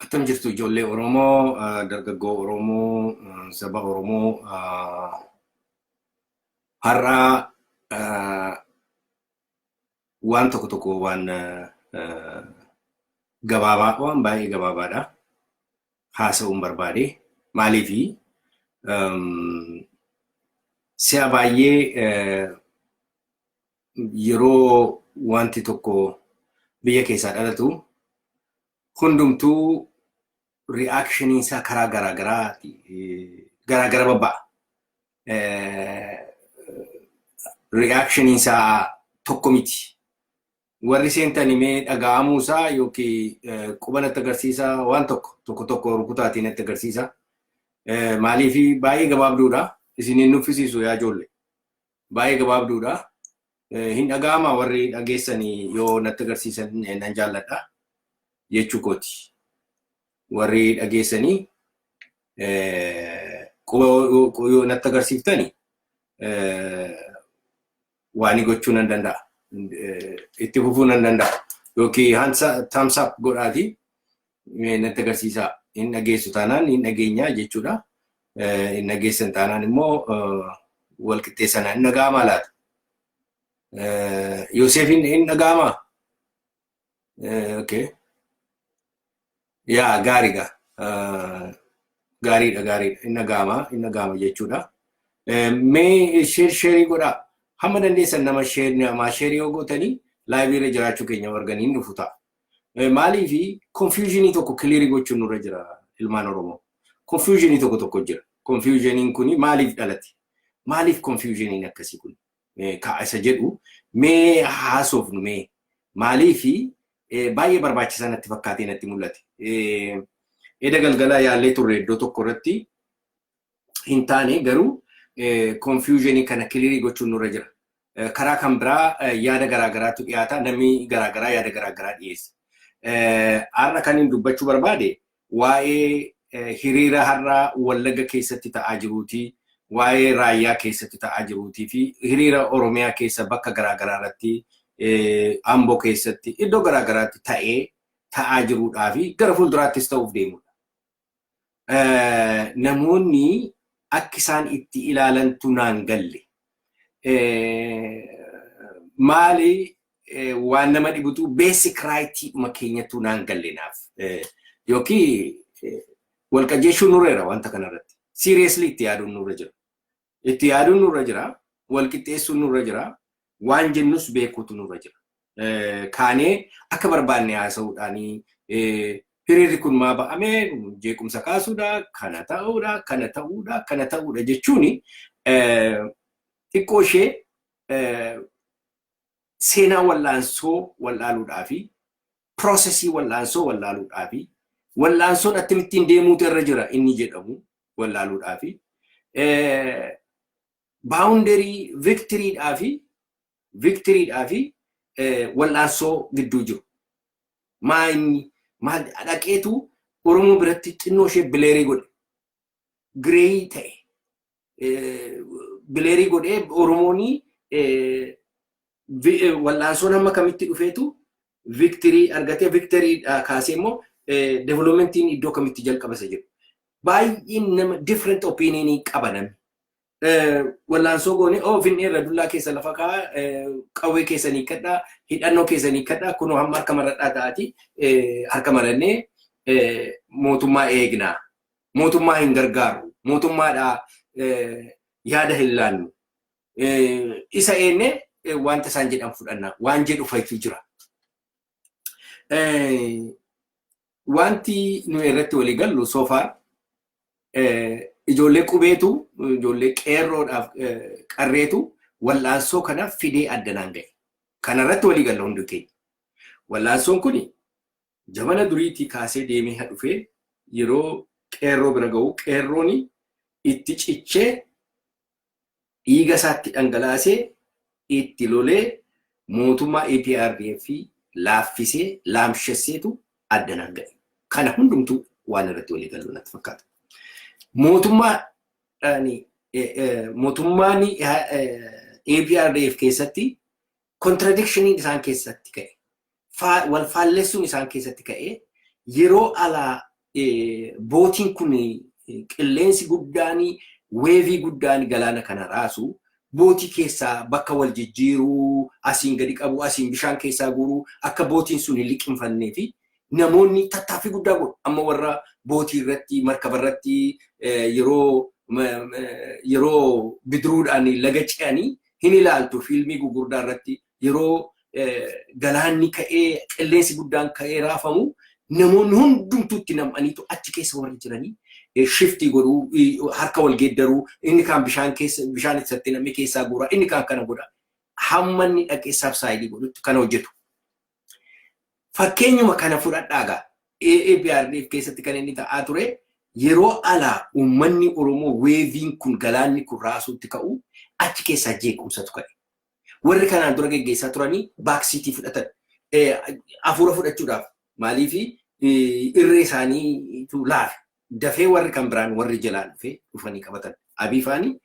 Akkam jirtu ijoollee Oromoo, dargaggoo Oromoo, saba Oromoo? Har'a waan tokko tokko, waan gabaabaa, waan baay'ee gabaabaadha haasa'uun barbaade. Maaliifi, si'a baay'ee yeroo wanti tokko biyya keessaa dhalatu, hundumtuu reactioniin isaa karaa garaagaraati, garaagara babba'a. Reactioniin isaa tokko miti. Warri seentan himee dhaga'amuu isaa yookiin quba natti agarsiisa, waan tokko tokko tokko rukutaatiin natti agarsiisa. Maaliif, baay'ee gabaabduudha. Isin hin nuffisiisu yaa ijoollee. Baay'ee gabaabduudha. Hin dhaga'ama, warri dhageessanii yoo natti agarsiisan nan jaalladha jechuu kooti. Warri dhageessanii quba yoo natti agarsiiftani waan gochuu nan danda'a. Itti fufuu nan danda'a. Yookiin thumbs up godhaati natti agarsiisaa. Hin dhageessu taanaan hin dhageenya jechuudha. Hin dhageessan taanaan immoo wal qixxeessanaa. Hin dhaga'amaa laata? Yoseef, hin dhaga'amaa? Okay. Yaa, gaariidha. Gaariidha, gaariidha. Hin dhaga'ama, hin dhaga'ama jechuudha. Mee share share godhaa. Hamma dandeessan nama share, namaa share yoo gootanii, live irra jiraachuu keenya arganii hin dhufu ta'a. Maaliifi, confusionii tokko clear gochuun nurra jira, ilmaan Oromoo. Confusionii tokko tokko jira. Confusioniin kuni maaliif dhalate? Maaliif confusioniin akkasii kun ka'a isa jedhu mee haasofnu mee. Maaliifi, baay'ee barbaachisaa natti fakkaatee natti mul'ate. Eda galgalaa yaallee turre iddoo tokko irratti hin taane, garuu confusionii kana clear gochuun nurra jira. Karaa kan biraa yaada garaagaraatu dhiyaata. Namni garaagaraa yaada garaagaraa dhiyeessa. Har'a kan hin dubbachuu barbaade waa'ee hiriira har'a Wallagga keessatti ta'aa jiruuti, waa'ee Raayyaa keessatti ta'aa jiruutii fi hiriira Oromiyaa keessa bakka garaagaraa irratti, Amboo keessatti, iddoo garaagaraatti ta'ee ta'aa jiruudhaa fi gara fuulduraattis ta'uuf deemudha. Namoonni akka isaan itti ilaalantu naan galle. Maali, waan nama dhibutu basic rightiidhuma keenyattu naan galle naaf. Yookiin wal qajeelchuun nurra wanta kanarratti. Seriously itti yaaduun nurra jira. Itti yaaduun nurra jira. Wal qixxeessuun nurra jira. Waan jennus beekuutu nurra jira. Kaanee akka barbaanne haasa'uudhaanii hiriirri kun maa ba'amee, jeequmsa kaasuudha, kana ta'uudha, kana ta'uudha, kana ta'uudha jechuuni xiqqoo ishee seenaa wallaansoo wallaaluudhaa fi processii wallaansoo wallaaluudhaa fi wallaansoon akkamittiin deemuutu irra jira inni jedhamu wallaaluudhaa fi boundary victorydhaa fi wallaansoo gidduu jiru. Maa, inni maal dhaqeetu Oromoo biratti xinnoo ishee blurry godhe. Gray ta'e. Blurry godhee Oromoonii wallaansoon hamma kamitti dhufeetu victory argatee, victory kaasee immoo developmentiin iddoo kamitti jalqaba isa jedhu. Baay'een nama different opinionii qaba namni. Wallaansoo goone, oo, finne irra dullaa keessa lafa kaa, qawwee keessanii kadhaa, hidhannoo keessanii kadhaa, kunoo hamma harka maradhaa ta'ati, harka marannee mootummaa eegnaa. Mootummaa hin gargaaru. Mootummaadhaa yaada hin laannu. Isa eenne wanta isaan jedhan fudhanna. Waan jedhu fa'itu jira. Wanti nu irratti walii gallu so far, ijoollee qubeetu, ijoollee qeerroodhaaf qarreetu wallaansoo kana fidee addanaan gahe. Kanarratti walii galla hundi keenya. Wallaansoon kun jabana duriitii kaasee deemee haa dhufee, yeroo qeerroo bira gahu, qeerroon itti cichee, dhiiga isaatti dhangalaasee, itti lolee, mootummaa EPRDF laaffisee laamshesseetu addanaan gahe. Kana hundumtuu waan irratti walii galu natti fakkaata. Mootummaan EPRDF keessatti contradictioniin isaan keessatti ka'e, wal faallessuun isaan keessatti ka'e, yeroo alaa Bootiin kun, qilleensi guddaan, wave guddaan galaana kana raasu, bootii keessaa bakka wal jijjiiruu, asiin gadi qabu, asiin bishaan keessaa guuruu, akka bootiin sun hin liqimfannee fi namoonni tattaaffii guddaa godhu. Amma warra bootii irratti, markaba irratti, yeroo bidiruudhaan laga ce'anii hin ilaaltu, fiilmii gugurdaa irratti yeroo galaanni ka'ee, qilleensi guddaan ka'ee raafamu, namoonni hundumtuutti nam'aniitu achi keessa warri jiranii shift godhuu, harka wal geeddaruu, inni kaan bishaan keessa, bishaan itti namni keessaa guuraa, inni kaan kana godha. Hamma inni dhaqee subside godhutti kana hojjetu. Fakkeenyuma kana fudhadhaa gaa. EPRDF keessatti kan inni ta'aa ture, yeroo alaa uummanni Oromoo waveiin kun, galaanni kun raasuutti ka'u, achi keessaa jeequmsatu ka'e. Warri kanaan dura geggeessaa turanii backseat fudhatan. Hafuura fudhachuudhaaf, maaliifi irree isaaniitu laafe. Dafee warri kan biraan, warri jalaan dhufee dhufanii qabatan. Abiifaanii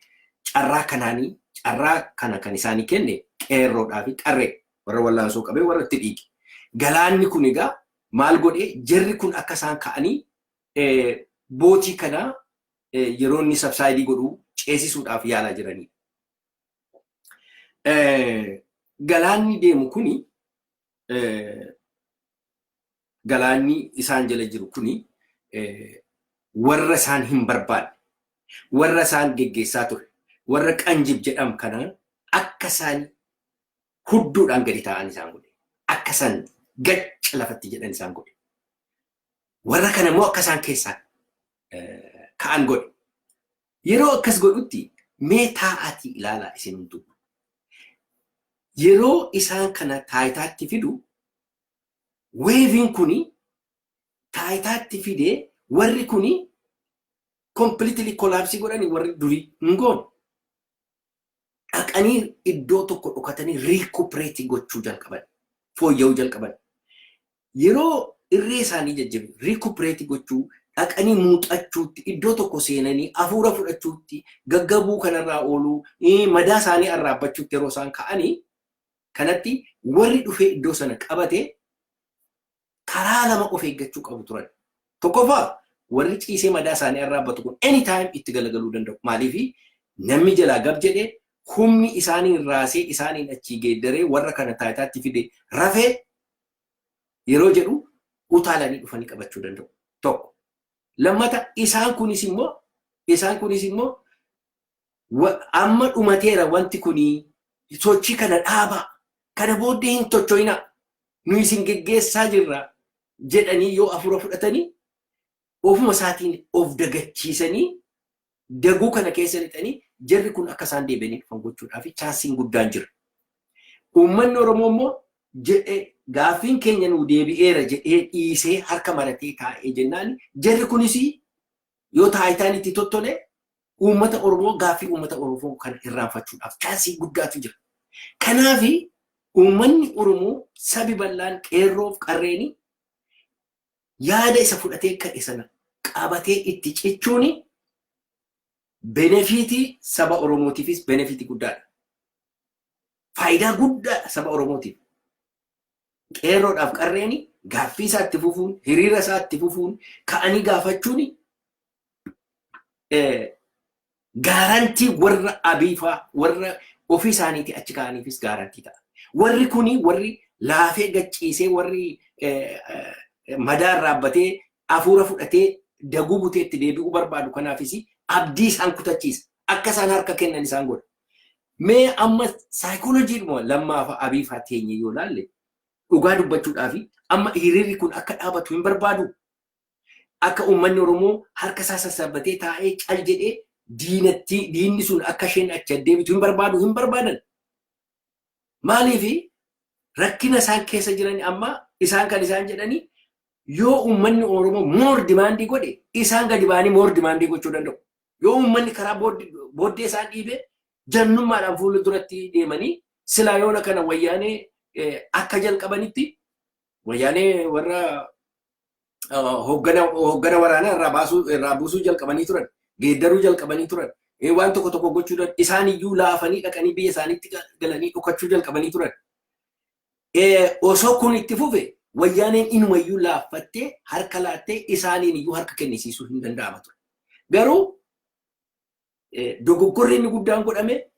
carraa kanaanii, carraa kana kan isaanii kenne qeerroodhaa fi qarree warra wallaansoo qabee warra itti dhiige. Galaanni kun egaa maal godhee, jarri kun akka isaan ka'anii bootii kana yeroo inni subside godhu ceesisuudhaaf yaalaa jiranii. Galaanni deemu kuni, galaanni isaan jala jiru kuni, warra isaan hin barbaanne, warra isaan geggeessaa ture, warra qanjib jedham kana akka isaan hudduudhaan gadi taa'an isaan godhe. Akka isaan gacca lafatti jedhan isaan godhe. Warra kana immoo akka isaan keessaa ka'an godhe. Yeroo akkas godhutti mee taa'aatii ilaalaa isin hunduu. Yeroo isaan kana taayitaatti fidu, waveiin kuni taayitaatti fidee, warri kuni completely collapse godhanii warri durii hin goone. Dhaqanii iddoo tokko dhokatanii recuperate gochuu jalqaban. Fooyya'uu jalqaban. Yeroo irree isaanii jajjabe, recuperate gochuu dhaqanii, muuxachuutti, iddoo tokko seenanii hafuura fudhachuutti, gaggabuu kanarraa ooluu, madaa isaanii arraabbachuutti yeroo isaan ka'anii kanatti, warri dhufee iddoo sana qabate karaa lama of eeggachuu qabu turan. Tokkoffaa, warri ciisee madaa isaanii arraabbatu kun anytime itti galagaluu danda'u. Maaliif? Namni jalaa gab jedhee, humni isaaniin raasee, isaaniin achii geeddaree, warra kana taayitaatti fide rafee yeroo jedhu utaalanii dhufanii qabachuu danda'u. Tokko. Lammata, isaan kunis immoo amma dhumateera wanti kunii, sochii kana dhaabaa, kana booddee hin tocho'inaa, nu isin geggeessaa jirra jedhanii yoo afura fudhatanii, ofuma isaatiin of dagachiisanii, daguu kana keessa lixanii, jarri kun akka isaan deebi'anii dhufan gochuudhaaf chanceiin guddaan jira. Uummanni Oromoo immoo jedhee, gaaffiin keenya nu deebi'eera jedhee dhiisee harka maratee taa'ee jennaan, jarri kunis yoo taayitaan itti tottole, uummata Oromoo, gaaffii uummata Oromoo kana irraanfachuudhaaf chance guddaatu jira. Kanaafi uummanni Oromoo, sabi bal'aan, qeerroof qarreeni yaada isa fudhatee ka'e sana qabatee itti cichuuni benefit saba Oromootiifis benefit guddaadha. Faayidaa guddaadha saba Oromootiif. Qeerroodhaaf qarreeni gaaffii isaa itti fufuun, hiriira isaa itti fufuun, ka'anii gaafachuun guarantee warra abiifaa, warra ofii isaaniitii achi ka'aniifis guarantee ta'a. Warri kuni, warri laafee gacciisee, warri madaa raabbatee hafuura fudhatee daguu buteetti deebi'uu barbaadu kanaafis abdii isaan kutachiisa. Akka isaan harka kennan isaan godha. Mee amma saayikooloojiidhuma Lammaafa Abiifaa teenye yoo laalle, dhugaa dubbachuudhaafi amma hiriirri kun akka dhaabatu hin barbaadu. Akka uummanni Oromoo harka isaa sassaabbatee taa'ee cal jedhee diinatti diinni sun akka isheen achi deebitu hin barbaadu, hin barbaadan. Maaliifi rakkina isaan keessa jiran amma isaan kan isaan jedhanii, yoo uummanni Oromoo more demand godhe, isaan gadi ba'anii more demand gochuu danda'u. Yoo uummanni karaa booddee isaan dhiibe, jannummaadhaan fuula duratti deemanii, silaa yoona kana Wayyaanee akka jalqabanitti, Wayyaanee warra hoggana waraanaa irraa baasuu, irraa buusuu jalqabanii turan, geeddaruu jalqabanii turan, waan tokko tokko gochuu isaan iyyuu laafanii dhaqanii biyya isaaniitti galanii dhokachuu jalqabanii turan. Osoo kun itti fufe Wayyaaneen inumayyuu laaffattee, harka laattee, isaaniin iyyuu harka kennisiisuu hin danda'ama ture. Garuu dogoggorri inni guddaan godhame,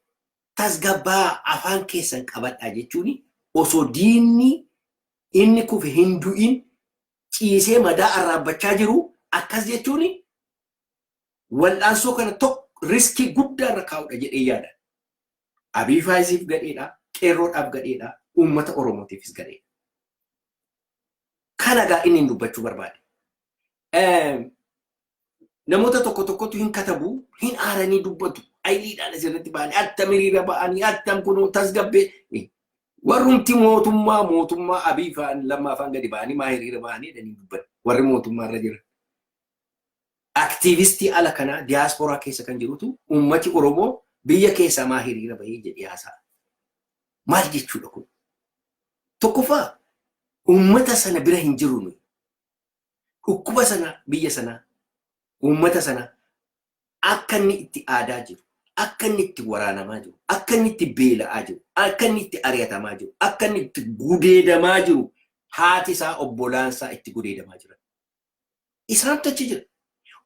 tasgabbaa, afaan keessan qabadhaa jechuun, osoo diinni inni kufe hin du'in, ciisee madaa arraabbachaa jiru akkas jechuun wal'aansoo kana tokko risk guddaa irra kaa'udha jedhee yaada. Abiy Faayisiif gadheedha, qeerroodhaaf gadheedha, uummata Oromootiifis gadheedha. Kana gaa inni dubbachuu barbaade. Namoota tokko tokkotu hin katabu, hin aaranii dubbatu. Ayiliidhaan asirratti ba'anii, attam hiriira ba'anii, attam kunoo tasgabbee. Warrumti mootummaa Abiy fa'aan, Lammaa fa'aan gadi ba'anii maa hiriira ba'anii jedhanii dubbatu. Warri mootummaa irra jiran. Aktiivistii ala kanaa diyaasporaa keessa kan jirutu uummati Oromoo biyya keessaa maa hiriira bahee jedhee haasa'a. Maal jechuudha kun? Tokkoffaa, uummata sana bira hin jiru nuyi. Dhukkuba sana, biyya sana, uummata sana akka inni itti aadaa jiru, akka inni itti waraanamaa jiru, akka inni itti beela'aa jiru, akka inni itti ari'atamaa jiru, akka inni itti gudeedamaa jiru, haati isaa, obbolaan isaa itti gudeedamaa jiran. Isaantu achi jira.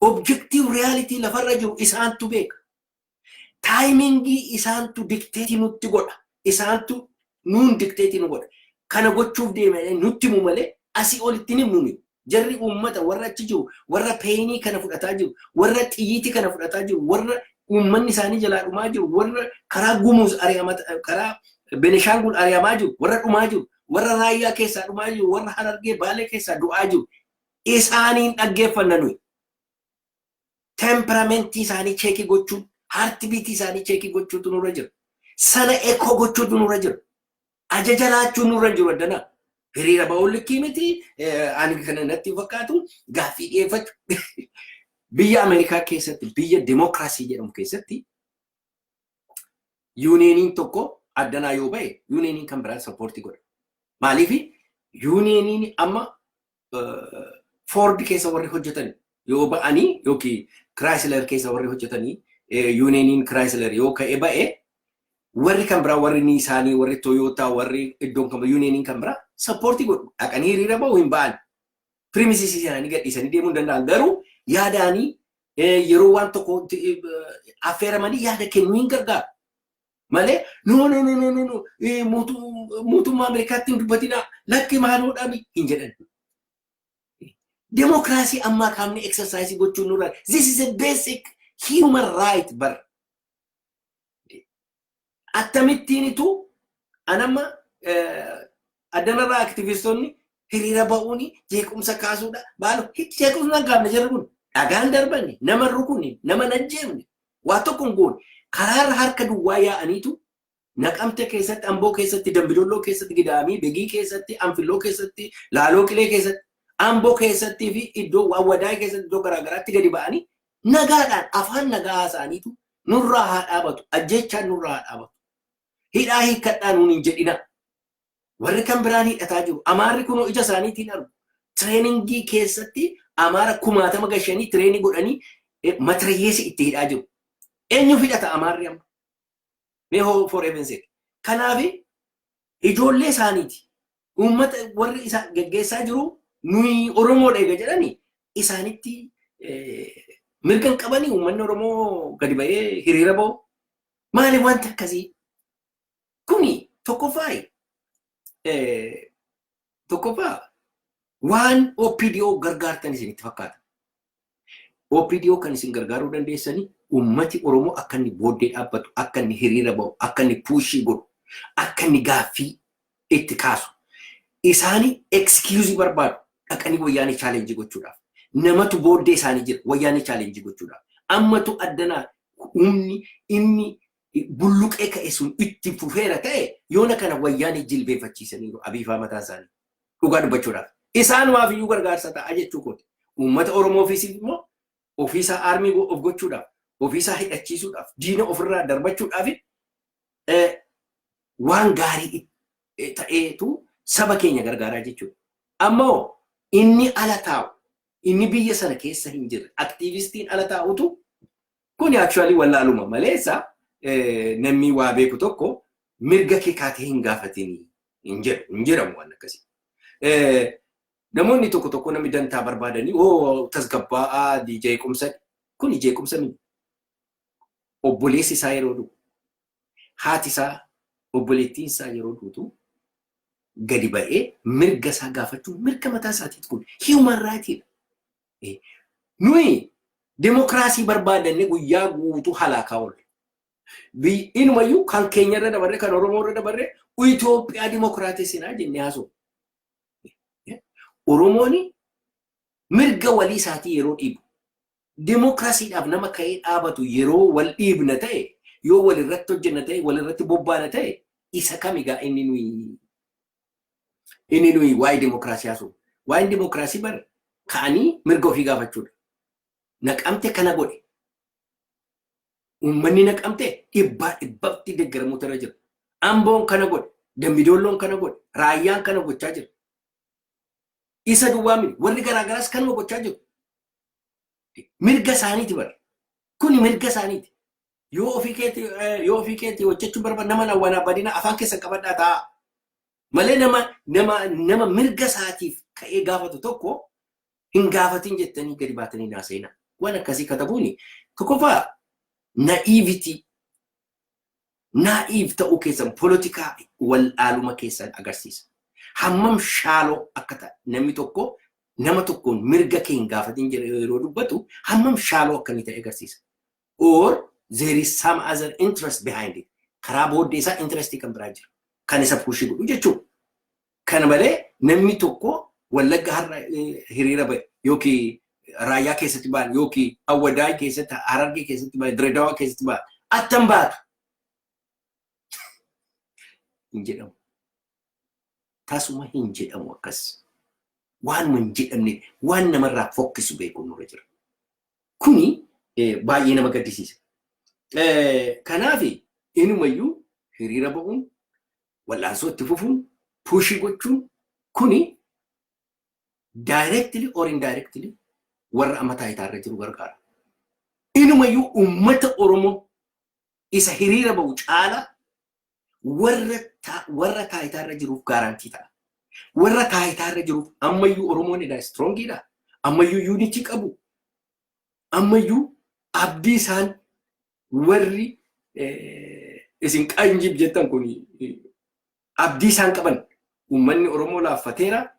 Objective reality lafarra jiru isaantu beeka. Timing isaantu dictate nutti godha. Isaantu nuun dictate nu godha. Kana gochuuf deemanii nutti himu malee asii olitti himnu nuyi. Jarri uummata warra achi jiru, warra pain kana fudhataa jiru, warra xiyyiitii kana fudhataa jiru, warra uummanni isaanii jalaa dhumaa jiru, warra karaa Gumuuz ari'amata, karaa Benishaangul ari'amaa jiru, warra dhumaa jiru, warra Raayyaa keessaa dhumaa jiru, warra Harargee, Baalee keessaa du'aa jiru. Isaaniin dhaggeeffanna nuyi. Temperament isaanii check gochuun, heartbeat isaanii check gochuutu nurra jira. Sana echo gochuutu nurra jira. Ajaja laachuun nurra jiru addanaa. Hiriira ba'uun likkii miti, ani kana natti fakkaatu, gaaffii dhiyeeffachuu. Biyya Ameerikaa keessatti, biyya demokiraasii jedhamu keessatti, unioniin tokko addanaa yoo ba'e, unioniin kan biraan support godha. Maaliif? Unioniin amma Ford keessa warri hojjetan yoo ba'anii yookiin Chrysler keessa warri hojjetanii, unioniin Chrysler yoo ka'e ba'e, warri kan biraa, warri Nissan, warri Toyota, warri iddoon kan unioniin kan biraa support godhu. Dhaqanii hiriira ba'u hin ba'an. Premises isaanii gadhiisanii deemuu hin danda'an, garuu yaadaanii yeroo waan tokko affeeramanii yaada kennuu hin gargaaru. Malee no, no, no, no, no, no, mootummaa Ameerikaatti hin dubbatinaa, lakki, maaloodhaan hin jedhan. Demokiraasii ammaa kaamne exercise gochuun nurra. This is a basic human right bar. Akkamittiinitu anamma addanarraa aktivistoonni hiriira ba'uuni jeequmsa kaasuudha. Baalu jeequmsa hin kaafne. Jarri kun dhagaan darbanne, nama rukunne, nama najjeefne, waa tokko hin goone. Karaarra harka duwwaa yaa'aniitu Naqamte keessatti, Amboo keessatti, Dambidolloo keessatti, Gidaamii, Begii keessatti, Anfilloo keessatti, Laaloo Qilee keessatti, Amboo keessattii fi iddoo Awwadaay keessatti, iddoo garaagaraatti gadi ba'anii nagaadhaan afaan nagaa haasa'aniitu, nurraa haa dhaabatu, ajjechaan nurraa haa dhaabatu. Hidhaa hiikkadhaa nuun hin jedhina. Warri kan biraan hidhataa jiru. Amaarri kunoo ija isaaniitiin argu. Training keessatti Amaara kumaatama gashanii train godhanii matirayyeessi itti hidhaa jiru. Eenyuuf hidhata Amaarri amma? Mee hoo, for heaven's sake. Kanaaf ijoollee isaaniiti. Uummata warri isa geggeessaa jiru nuyi Oromoodha eega jedhanii, isaanitti mirga hin qabanii uummanni Oromoo gadi ba'ee hiriira ba'u. Maali wanti akkasii? Kuni tokkoffaa waan OPDO gargaartan isinitti fakkaata. OPDO kan isin gargaaruu dandeessanii uummati Oromoo akka inni booddee dhaabbatu, akka inni hiriira ba'u, akka inni push godhu, akka inni gaaffii itti kaasu. Isaani excuse barbaadu dhaqanii Wayyaanee challenge gochuudhaaf. Namatu booddee isaanii jira Wayyaanee challenge gochuudhaaf. Ammatu addanaa humni inni bulluqee ka'e sun itti fufeera ta'e, yoona kana Wayyaanee jilbeeffachiisaniiru Abiifaa mataa isaanii. Dhugaa dubbachuudhaaf. Isaanumaaf iyyuu gargaarsa ta'a jechuu kooti. Uummata Oromoofiis immoo ofiisaa arm of gochuudhaaf, ofiisaa hidhachiisuudhaaf, diina ofirraa darbachuudhaaf waan gaarii ta'eetu saba keenya gargaaraa jechuudha. Ammoo inni ala taa'u, inni biyya sana keessa hin jirre, aktiivistiin ala taa'utu kuni actually wallaaluma maleessa, namni waa beeku tokko mirga kee kaatee hin gaafatinii hin jedhu, hin jedhamu waan akkasii. Namoonni tokko tokko, namni dantaa barbaadanii, "Oo, tasgabbaa'aa, jeequmsa kun jeequmsa miti." Obboleessi isaa yeroo du'u, haati isaa, obboleettiin isaa yeroo duutu gadi ba'ee mirga isaa gaafachuu, mirga mataa isaatiiti, kun human rightidha. Nuyi dimokiraasii barbaadanne guyyaa guutuu halaakaa oolle. Inumayyuu kan keenyarra dabarre, kan Oromoo irra dabarre, Itoophiyaa dimokiraatessinaa jennee haasofna. Oromoon mirga walii isaatii yeroo dhiibu, dimokiraasiidhaaf nama ka'ee dhaabatu yeroo wal dhiibna ta'e, yoo wal irratti hojjenna ta'e, wal irratti bobbaana ta'e, isa kami gaa inni nuyi waa'ee dimokiraasii haasofnu? Waa'een dimokiraasii bara ka'anii mirga ofii gaafachuudha. Naqamte kana godhe. Uummanni Naqamte dhibbaa dhibbatti deeggaramuutu irra jira. Amboon kana godhe, Dambidoolloon kana godhe, Raayyaan kana gochaa jira. Isa duwwaa miti, warri garaagaraas kanuma gochaa jiru. Mirga isaaniiti bara. Kuni mirga isaaniiti. Yoo ofii keetii hojjechuu barbaadu, nama lawwanaa badina afaan keessan qabadhaa ta'a. Malee nama mirga isaatiif ka'ee gaafatu tokko hin gaafatin jettanii gadi baatanii naaseenaa. Waan akkasii katabuuni tokkoffaa naivety, naive ta'uu keessan, polotikaa wallaaluma keessan agarsiisa. Hammam shallow akka ta'e, namni tokko nama tokkoon mirga kee hin gaafatin yeroo dubbatu hammam shallow akka inni ta'e agarsiisa. Or there is some other interest behind it. Karaa booddee isaa interestii kan biraa jira. Kan isa push godhu jechuudha. Kana malee namni tokko Wallagga har'a hiriira ba'e yookiin Raayyaa keessatti ba'an yookiin Awwadaay keessatti, Harargee keessatti ba'an, Direedawaa keessatti ba'an attam baatu hin jedhamu. Tasuma hin jedhamu akkas. Waanuma hin jedhamne, waan namarraa fokkisu beekuun nurra jira. Kuni baay'ee nama gaddisiisa. Kanaaf inumayyuu hiriira ba'uun, wal'aansoo itti fufuun, push gochuun kuni directly or indirectly warra amma taayitaarra jiru gargaara. Inumayyuu uummata Oromoo isa hiriira ba'u caala warra taayitaarra jiruuf guarantee ta'a. Warra taayitaarra jiruuf ammayyuu Oromoon edaa strongiidha. Ammayyuu unity qabu. Ammayyuu abdii isaan warri isin qanjib jettan kun abdii isaan qaban, uummanni Oromoo laaffateera,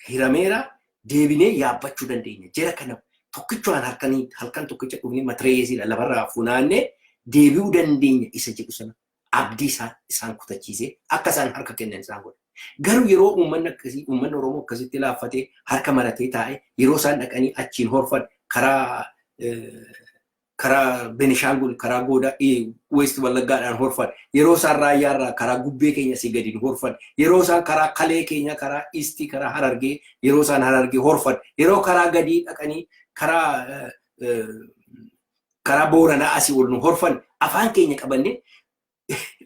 hirameera, deebinee yaabbachuu dandeenya. Jara kana tokkichaan halkanii halkan tokkicha dhufnee matireesiidha lafarraa funaannee deebi'uu dandeenya isa jedhu sana abdii isaan kutachiisee akka isaan harka kennan isaan godha. Garuu yeroo uummanni akkasii, uummanni Oromoo akkasitti laaffatee harka maratee taa'e, yeroo isaan dhaqanii achiin horfan, karaa Benishaangul, karaa Goodaa West Wallaggaadhaan horfan, yeroo isaan Raayyaarraa karaa gubbee keenya asii gadiin horfan, yeroo isaan karaa Kalee keenya, karaa Eastii, karaa Harargee, yeroo isaan Harargee horfan, yeroo karaa gadii dhaqanii karaa Booranaa asii ol nu horfan, afaan keenya qabannee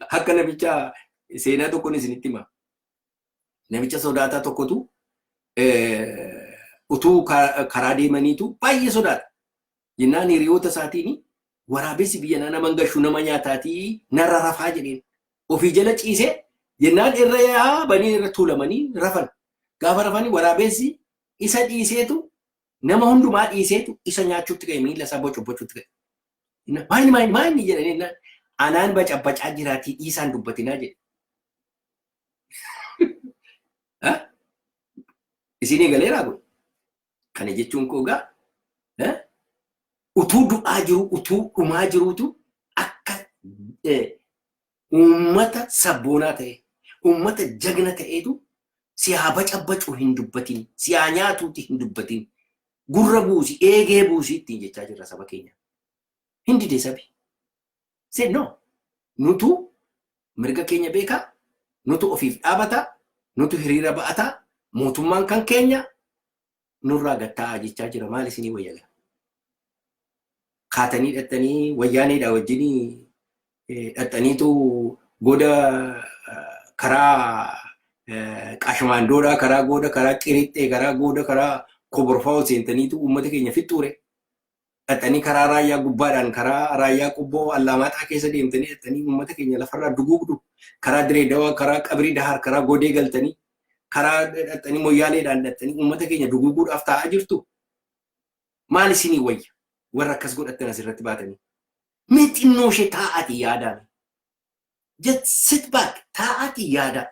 akka namicha seenaa tokkoon isinitti hima. Namicha sodaataa tokkotu utuu karaa deemaniitu baay'ee sodaata. Jennaan hiriyoota isaatiin, "Waraabessi biyya nama gashu nama nyaataatii narra rafaa," jedheen. Ofii jala ciisee jennaan irra yaabanii irra tuulamanii rafan. Gaafa rafanii waraabessi isa dhiiseetu, nama hundumaa dhiiseetu isa nyaachuutti ka'e, miila isaa bocobocuutti ka'e. "Maayini, maayini, maayini?" jedhanii, "Anaan bacabbacaa jiraatii dhiisaan dubbatinaa," jedhe. Isinii galeeraa kun? Kana jechuun koo gaa utuu du'aa jiru, utuu dhumaa jiruutu akka uummata sabboonaa ta'e, uummata jagna ta'eetu si haa bacabbacuu hin dubbatin, si haa nyaatuuti hin dubbatin, gurra buusi, eegee buusi ittiin jechaa jirra saba keenya. Hin dide sabi. Say no. Nutu mirga keenya beekaa, nutu ofiif dhaabata, nutu hiriira ba'ataa, mootummaan kan keenya nurraa gattaa'aa jechaa jira. Maal isinii wayyaga? Kaatanii dhattanii wayyaaneedha wajjin dhattaniitu goda karaa Qashmaandoodhaa, karaa gooda, karaa Qirixxee, karaa gooda, karaa Koborfaa ol seentaniitu uummata keenya fixxuure. Dhattanii karaa Raayyaa gubbaadhaan, karaa Raayyaa Qubboo Allaamaaxaa keessa deemtanii dhattanii uummata keenya lafarraa duguugdu. Karaa Direedawaa, karaa Qabrii Dahaar, karaa Godee galtanii, Karaa dhaqxanii, Moyyaaleedhaan dhaqxanii uummata keenya duguuguudhaaf taa'aa jirtu. Maal isinii wayya warra akkas godhattan asirratti baatanii? Mee xinnoo ishee taa'aatii yaadaan. Just sit back, taa'aatii yaada.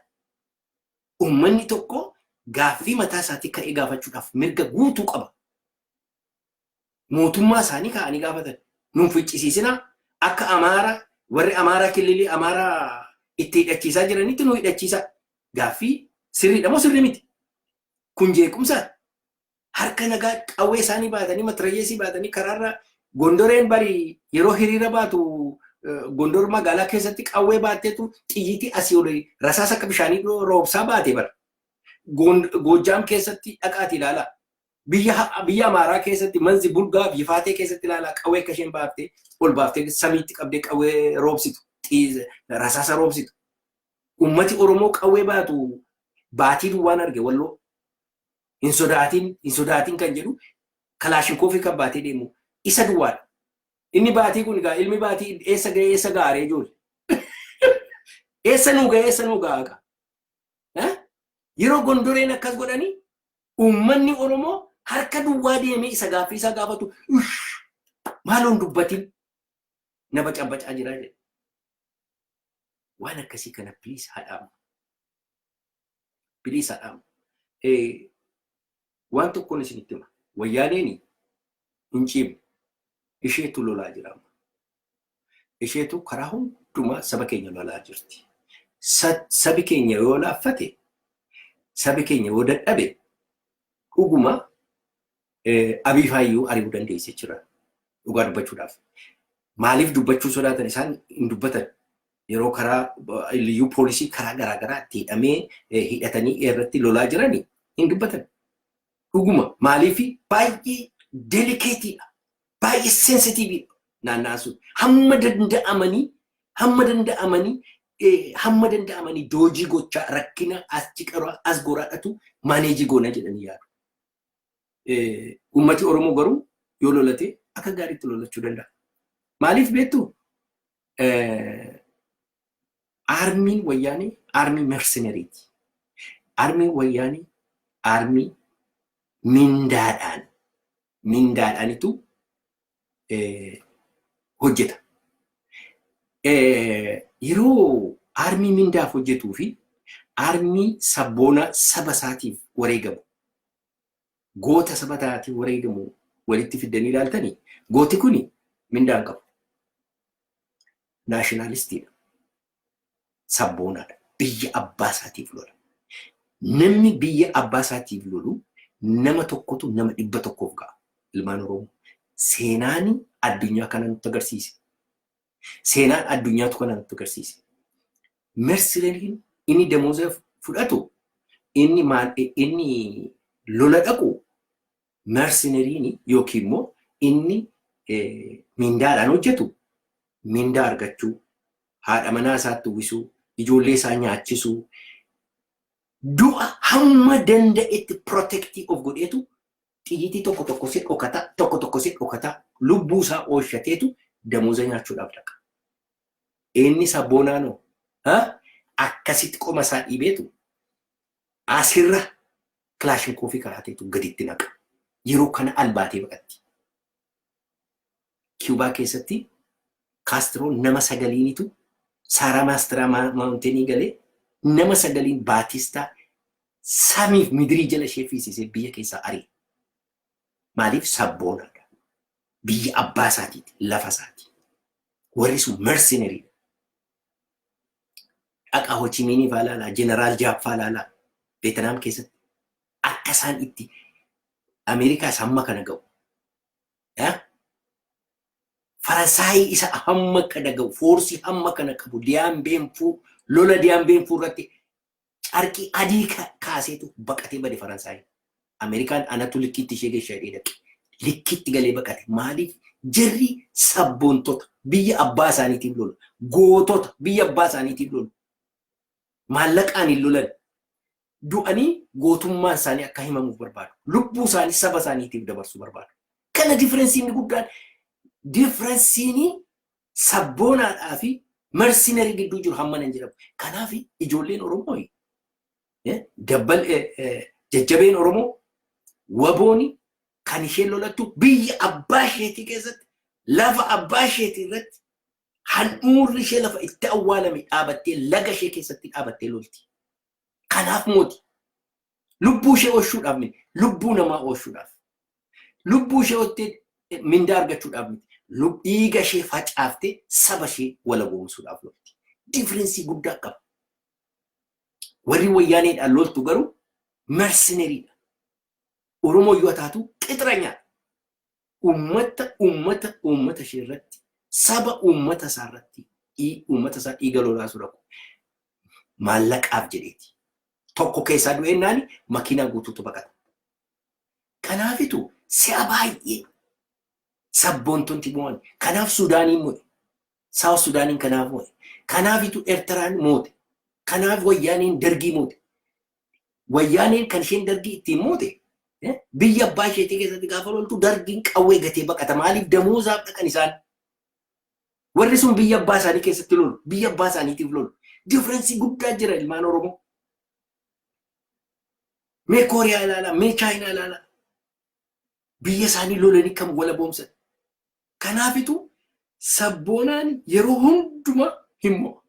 Uummanni tokko gaaffii mataa isaatii ka'ee gaafachuudhaaf mirga guutuu qaba. Mootummaa isaanii ka'anii gaafatan. Nuun ficcisiisinaa, akka Amaara warri Amaaraa kililii Amaaraa itti hidhachiisaa jiranitti nu hidhachiisaa. Gaaffii sirriidha moo sirrii miti? Kun jeequmsa. Harka nagaa qawwee isaanii baatanii, matirayyeesii baatanii karaarra Gondoreen bari yeroo hiriira baatu, Gondor magaalaa keessatti qawwee baatteetu xiyyiitii asii ol rasaasa akka bishaanii roobsaa baate bara. Goojjaam keessatti dhaqaati ilaalaa. Biyya Amaaraa keessatti Manzi Bulgaa Yifaatee keessatti ilaalaa, qawwee akka isheen baaftee ol baaftee samiitti qabdee qawwee roobsitu, rasaasa roobsitu. Ummati Oromoo qawwee baatu baatii duwwaan arge Walloo. Hin sodaatin, hin sodaatin kan jedhu kalaashinkoofii kan baatee deemu isa duwwaadha. Inni baatii kun egaa ilmi baatii eessa ga'ee, eessa gaaree ijoollee? Eessa nuu ga'ee, eessa nuu ga'a gaa? Yeroo Gondoreen akkas godhanii, uummanni Oromoo harka duwwaa deemee isa gaaffii isaa gaafatu, "Maaloon dubbatin, na bacabbacaa jira," jedhe. Waan akkasii kana please haa dhaabu. Please haa dhaabu. Waan tokkoon isinitti hima. Wayyaaneen hin ciibne. Isheetu lolaa jira. Isheetu karaa hundumaa saba keenya lolaa jirti. Sabi keenya yoo laaffate, sabi keenya yoo dadhabe, dhuguma Abii faayyuu ari'uu dandeesse jira. Dhugaa dubbachuudhaaf. Maaliif dubbachuu sodaatan? Isaan hin dubbatan. Yeroo karaa liyyuu poolisii karaa garaagaraa itti hidhamee, hidhatanii irratti lolaa jirani hin dubbatan. Dhuguma maaliif? Baay'ee delicateiidha. Baay'ee sensitiveiidha naanna'an sun. Hamma danda'amanii dodge gochaa rakkina achi qara as goraadhatu manage goona jedhanii yaadu. Uummati Oromoo garuu yoo lolate akka gaariitti lolachuu danda'a. Maaliif beektu? Armyn Wayyaanee army mercenaryti. Armyn Wayyaanee army mindaadhaanitu hojjeta. Yeroo army mindaaf hojjetuu fi army sabboonaa saba isaatiif wareegamu, goota saba isaatiif wareegamu walitti fiddanii ilaaltanii, gooti kuni mindaan qabu. Nationalistiidha. Sabboonaadha. Biyya abbaa isaatiif lola. Namni biyya abbaa isaatiif lolu nama tokkotu nama 100f ga'a. Ilmaan Oromoo. Seenaan addunyaa kana nutti agarsiise. Seenaan addunyaatu kana nutti agarsiise. Mercenaryn inni damooza fudhatu, inni maal, inni lola dhaqu mercenaryn yookiin immoo inni mindaadhaan hojjetu, mindaa argachuu, haadha manaa isaatti uwwisuu, ijoollee isaa nyaachisuu, du'a hamma danda'etti protect of godheetu xiyyitii tokko tokko si dhokataa, tokko tokko si dhokataa, lubbuu isaa oolchateetu damooza nyaachuudhaaf dhaqa. Inni sabboonaanoo akkasitti qoma isaa dhiibeetu asirra kilaashinkoofii karaateetu gaditti naqa. Yeroo kana albaatee baqatti. Kiubaa keessatti Kaastiroo nama sagaliinitu Sierra Maestra Mountainii galee, nama sagaliin Baatistaa samiif midirii jala ishee fiisisee biyya keessaa ari'e. Maaliif? Sabboonaadha. Biyya abbaa isaatiiti, lafa isaati. Warri sun mercenarydha. Dhaqaa Ho Chi Minhii faa ilaalaa, Jeneraal Jaap faa ilaalaa, Veetinaam keessatti akka isaan itti Ameerikaas hamma kana ga'u. Faransaayii isa hamma kana ga'u, force hamma kana qabu, Diyaan Beenfuu, lola Diyaan Beenfuu irratti carqii adii kaaseetu baqatee bade Faransaayii. Ameerikaan anatu likkiitti ishee geessaa jedhee dhaqe. Likkiitti galee baqate. Maaliif? Jarri sabboontota biyya abbaa isaaniitiif lolu. Gootota biyya abbaa isaaniitiif lolu. Maallaqaan hin lolan. Du'anii gootummaan isaanii akka himamuuf barbaadu. Lubbuu isaanii saba isaaniitiif dabarsuu barbaadu. Kana differenceiin guddaan, differenceiin sabboonaadhaa fi mercenary gidduu jiru hamma nan jedhamu. Kanaaf ijoolleen Oromoo Dabbal jajjabeen Oromoo WBOni kan isheen lolattu biyya abbaa isheetii keessatti, lafa abbaa isheetii irratti, handhuurri ishee lafa itti awwaalame dhaabattee, laga ishee keessatti dhaabattee lolti. Kanaaf mooti. Lubbuu ishee oolchuudhaaf miti. Lubbuu namaa oolchuudhaaf. Lubbuu ishee ooltee mindaa argachuudhaaf miti. Dhiiga ishee facaaftee saba ishee walagoomsuudhaaf lolti. Difference guddaa qaba. Warri Wayyaaneedhaan loltu garuu mercenarydha. Oromoo yoo taatu qixranyaadha. Uummata ishee irratti, saba uummata isaa irratti, uummata isaa dhiiga lolaasuu dhaqu. Maallaqaaf jedheeti. Tokko keessaa du'eennaani makiinaa guutuutu baqata. Kanaafitu si'a baay'ee sabboontonni mo'an. Kanaaf Sudaaniin mo'e. South Sudaaniin kanaaf mo'e. Kanaafitu Eertiraan moote. Kanaaf Wayyaaneen Dargii moote. Wayyaaneen kan isheen Dargii ittiin moote, biyya abbaa isheetii keessatti gaafa loltu Dargiin qawwee gatee baqata. Maaliif? Damoozaaf dhaqan isaan? Warri sun biyya abbaa isaanii keessatti lolu. Biyya abbaa isaaniitiif lolu. Difference guddaa jira, ilmaan Oromoo. Mee Kooriyaa ilaalaa, mee Chaayinaa ilaalaa. Biyya isaanii lolanii kan walaboomsan. Kanaafitu sabboonaan yeroo hundumaa hin mo'a.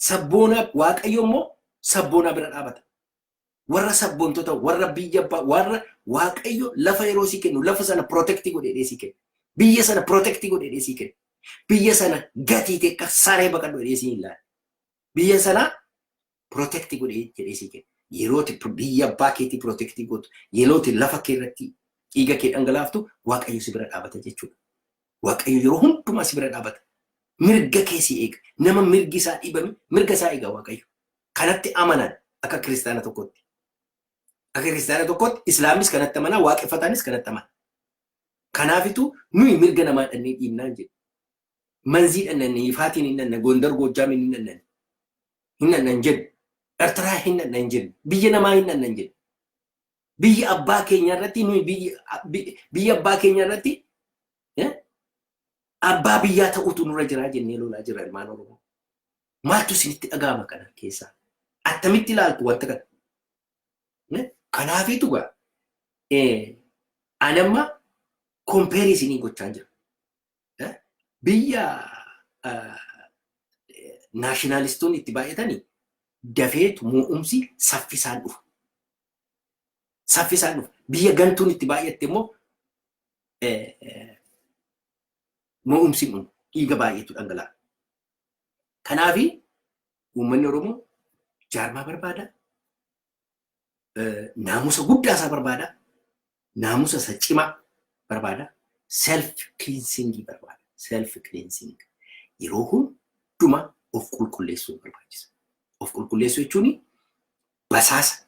Sabboonaa Waaqayyo immoo sabboonaa bira dhaabata. Warra sabboontota, warra biyya abbaa, warra Waaqayyo lafa yeroo sii kennu, lafa sana protect godhee sii kenna. Biyya sana protect godhee sii kenna. Biyya sana gatii akka saree baqadhu jedhee sii hin laala. Biyya sana protect godhee jedhee sii kenna. Yeroo biyya abbaa keetii protect gootu, yeroo lafa kee irratti dhiiga kee dhangalaaftu, Waaqayyo si bira dhaabata jechuudha. Waaqayyo yeroo hundumaa si bira dhaabata. Mirga kee si eega. Nama mirgi isaa dhiibame mirga isaa eega Waaqayyo. Kanatti amanan akka kiristaana tokkotti. Akka kiristaana tokkotti, Islaamis kanatti amanaa, Waaqeffataanis kanatti amana. Kanaafitu nuyi mirga namaa dhannee dhiibnaan jedhu. Manzii dhannanne, Yifaatiin hin dhanne, Gondar Goojjaam hin dhannan. Hin dhannan jedhu. Ertiraa hin dhannan jedhu. Biyya namaa hin dhannan jedhu. Biyya abbaa keenya irratti, nuyi biyya abbaa keenya irratti abbaa biyyaa ta'utu nurra jiraa jennee lolaa jira, ilmaan Oromoo. Maaltu isinitti dhaga'ama kana keessaa? Attamitti ilaaltu wanta kana? Kanaafitu gaa ani amma compare isinii gochaa jira. Biyya nationalistoonni itti baay'atanii dafeetu mo'umsi saffisaan dhufa. Saffisaan dhufa. Biyya gantuun itti baay'atte immoo mo'umsi dhumu, dhiiga baay'eetu dhangala'a. Kanaafi uummanni Oromoo jaarmaa barbaada. Naamusa guddaa isaa barbaada. Naamusa isa cimaa barbaada. Self cleansing barbaada. Self cleansing. Yeroo hundumaa of qulqulleessuu barbaachisa. Of qulqulleessuu jechuun basaasa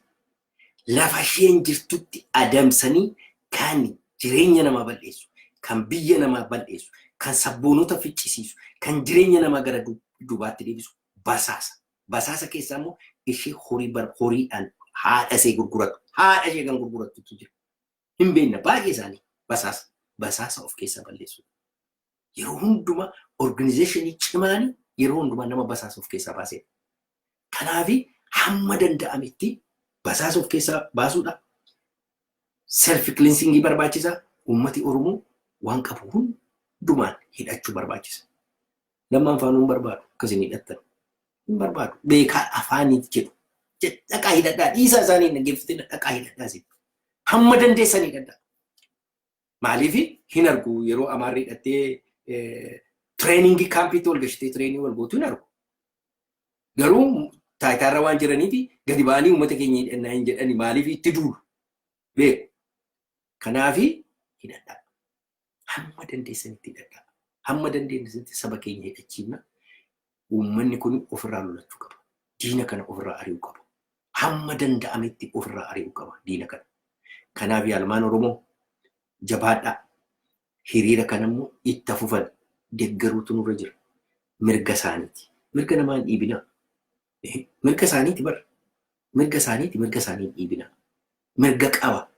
lafa isheen jirtutti adamsanii kan jireenya namaa balleessu, kan biyya namaa balleessu, kan sabboonota ficcisiisu, kan jireenya namaa gara duubaatti deebisu basaasa. Basaasa keessaa immoo ishee horii horiidhaan haadha ishee gurguratu, haadha ishee kan gurgurattutu jira. Hin beekna baay'ee isaanii basaasa. Basaasa of keessaa balleessu. Yeroo hundumaa organization cimaanii yeroo hundumaa nama basaasa of keessaa baasedha. Kanaafi hamma danda'ametti basaasa of keessaa baasuudha. Self cleansing barbaachisa. Uummati Oromoo waan qabu hundumaan hidhachuu barbaachisa. Lammaan faanuu hin barbaadu akkasiin hidhattan. Hin barbaadu. Beekaa afaaniif jedhu. Dhaqaa hidhadhaa. Dhiisaa isaanii hin dhaggeeffatina, dhaqaa hidhadhaa isin. Hamma dandeessan hidhadhaa. Maaliif? Hin argu, yeroo Amaarri hidhattee training campiitti wal gashitee training wal gootu hin argu. Garuu taayitaarra waan jiraniif gadi ba'anii uummata keenya hidhannaa hin jedhani. Maaliif? Itti duulu. Beeku. Kanaafi hidhadhaa. Hamma dandeessanitti hidhadhaa. Hamma dandeessanitti saba keenya hidhachiifna. Uummanni kun ofirraa lolachuu qaba. Diina kana ofirraa ari'uu qaba. Hamma danda'ametti ofirraa ari'uu qaba diina kana. Kanaaf ilmaan Oromoo, jabaadhaa. Hiriira kanammoo itti fufan deeggaruutu nurra jira. Mirga isaaniiti. Mirga namaa hin dhiibinaa. Mirga isaaniiti bara. Mirga isaaniiti, mirga isaanii hin dhiibinaa. Mirga qaba.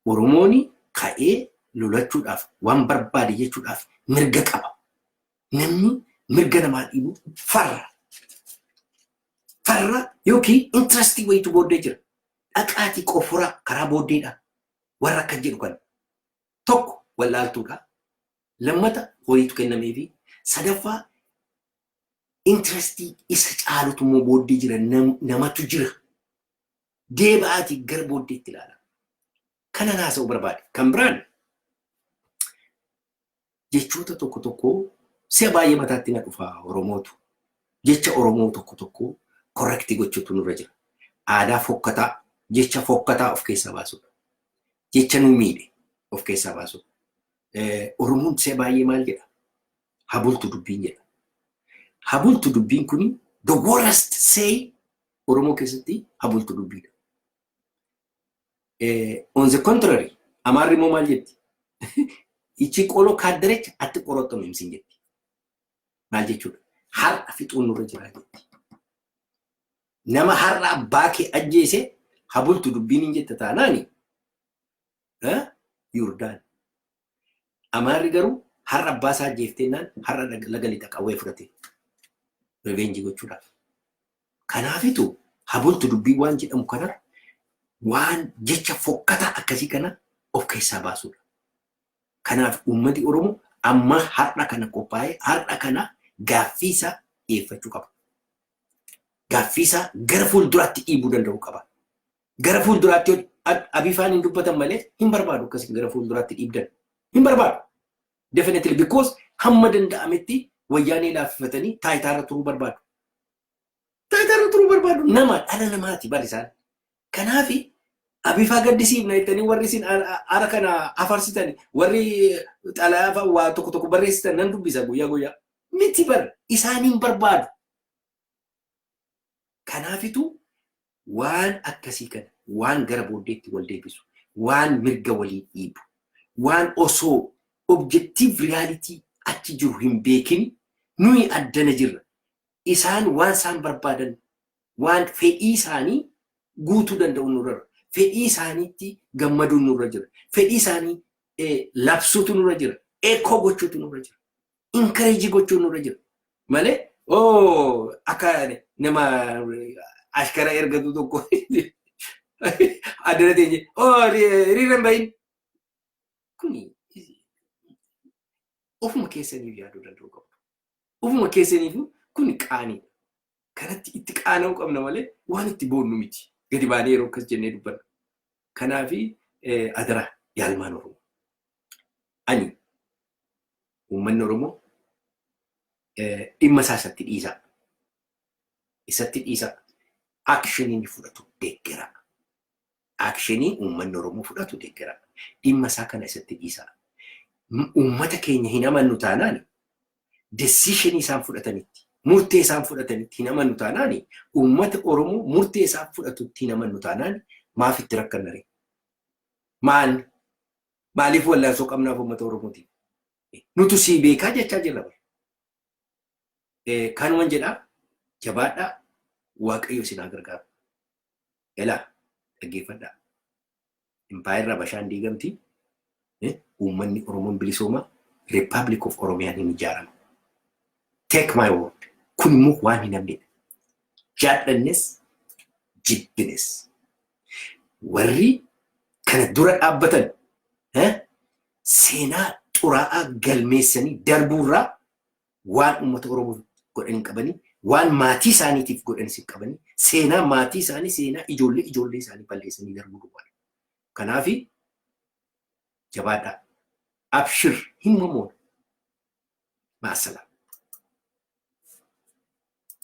Oromoon ka'ee lolachuudhaaf, waan barbaade jechuudhaaf mirga qaba. Namni mirga namaa dhiibu farra. Farra yookiin interestii wayitu booddee jira. Dhaqaatii qofuraa karaa booddeedha. Warra akkas jedhu kana. Tokko wallaaltuudha. Lammata horiitu kennameefi. Sadaffaa interestii isa caalutu immoo booddee jira, namatu jira. Deeba'aatii gara booddeetti ilaala. Kanan haasa'uu barbaade. Kan biraan jechoota tokko tokko si'a baay'ee mataatti na dhufa Oromootu. Jecha Oromoo tokko tokko correct gochuutu nurra jira. Aadaa fokkataa, jecha fokkataa of keessaa baasudha. Jecha nu miidhe of keessaa baasudha. Oromoon si'a baay'ee maal jedha? "Habultu dubbiin" jedha. Habultu dubbiin kuni, the worst say Oromoo keessatti habultu dubbiidha. On the contrary, Amaarri immoo maal jetti? "ይቺ ቆሎ ካደረች አትቆረጥምም" sin jetti. Maal jechuudha? Har'a fixuun nurra jira jetti. Nama har'a abbaa kee ajjeese habultu dubbiin hin jetta taanaani yurdaan. Amaarri garuu har'a abbaa isaa ajjeefteennaan har'a laga lixa qawwee fudhate. Revenge gochuudhaaf. Kanaafitu habultu dubbii waan jedhamu kana, waan jecha fokkataa akkasii kana of keessaa baasudha. Kanaaf uummati Oromoo amma har'a kana qophaa'ee har'a kana gaaffii isaa dhiyeeffachuu qaba. Gaaffii isaa gara fuulduraatti dhiibuu danda'uu qaba. Gara fuulduraatti abifaan hin dubbatan malee hin barbaadu akkasiin gara fuulduraatti dhiibdan. Hin barbaadu. Definitely, because hamma danda'ametti Wayyaanee laaffifatanii taayitaarra turuu barbaadu. Taayitaarra turuu barbaadu, nama dhala namaati bari isaan. Kanaafi abifaa gaddisiifna jettanii warri isin ara kana afarsitan, warri xalayaa waa tokko tokko barreessitan, nan dubbisa guyyaa guyyaa. Miti bar, isaaniin barbaadu. Kanaafitu waan akkasii kana, waan gara booddeetti wal deebisu, waan mirga walii dhiibu, waan osoo objective reality achi jiru hin beekin nuyi addana jirra. Isaan waan isaan barbaadan, waan fedhii isaanii guutuu danda'u nurra jira. Fedhii isaaniitti gammaduun nurra jira. Fedhii isaanii labsuutu nurra jira. Eekoo gochuutu nurra jira. Encourage gochuun nurra jira. Malee oo akka nama ashkara ergatu tokko addana teenye oo hiriira hin bahin. Kuni ofuma keessaniif yaaduu danda'u qabdu. Ofuma keessaniif kuni qaaniidha. Kanatti itti qaana'uu qabna malee waan itti boonnu miti. Gadi baanee yeroo akkas jennee dubbanna. Kanaafi adara yaalmaan Oromoo. Ani uummanni Oromoo dhimma isaa isatti dhiisaa. Isatti dhiisaa. Actionii inni fudhatu deeggera. Actionii uummanni Oromoo fudhatu deeggera. Dhimma isaa kana isatti dhiisaa. Uummata keenya hin amannu taanaan, decisionii isaan fudhatanitti, murtee isaan fudhatanitti hin amannu taanaan, uummata Oromoo murtee isaan fudhatutti hin amannu taanaan, maaf itti rakkanna ree? Maal? Maaliif wallaansoo qabnaaf uummata Oromootiif? Nutu sii beekaa jechaa jirra. Kanuman jedhaa, jabaadhaa, Waaqayyo isin haa gargaaru. Elaa dhaggeeffadhaa. Impaayirra Habashaan diigamti. Uummanni Oromoon bilisooma. Republic of Oromiyaan hin ijaarama. Take my word. Kun immoo waan hin hafnedha. Jaallannes jibbines. Warri kana dura dhaabbatan seenaa xuraa'aa galmeessanii darbuurraa waan uummata Oromoo godhan hin qabanii, waan maatii isaaniitiif godhanis hin qabanii, seenaa maatii isaanii, seenaa ijoollee ijoollee isaanii balleessanii darbuu duwwaadha. Kanaafi jabaadhaa. Abshir, hin mamoon. Maasalaam.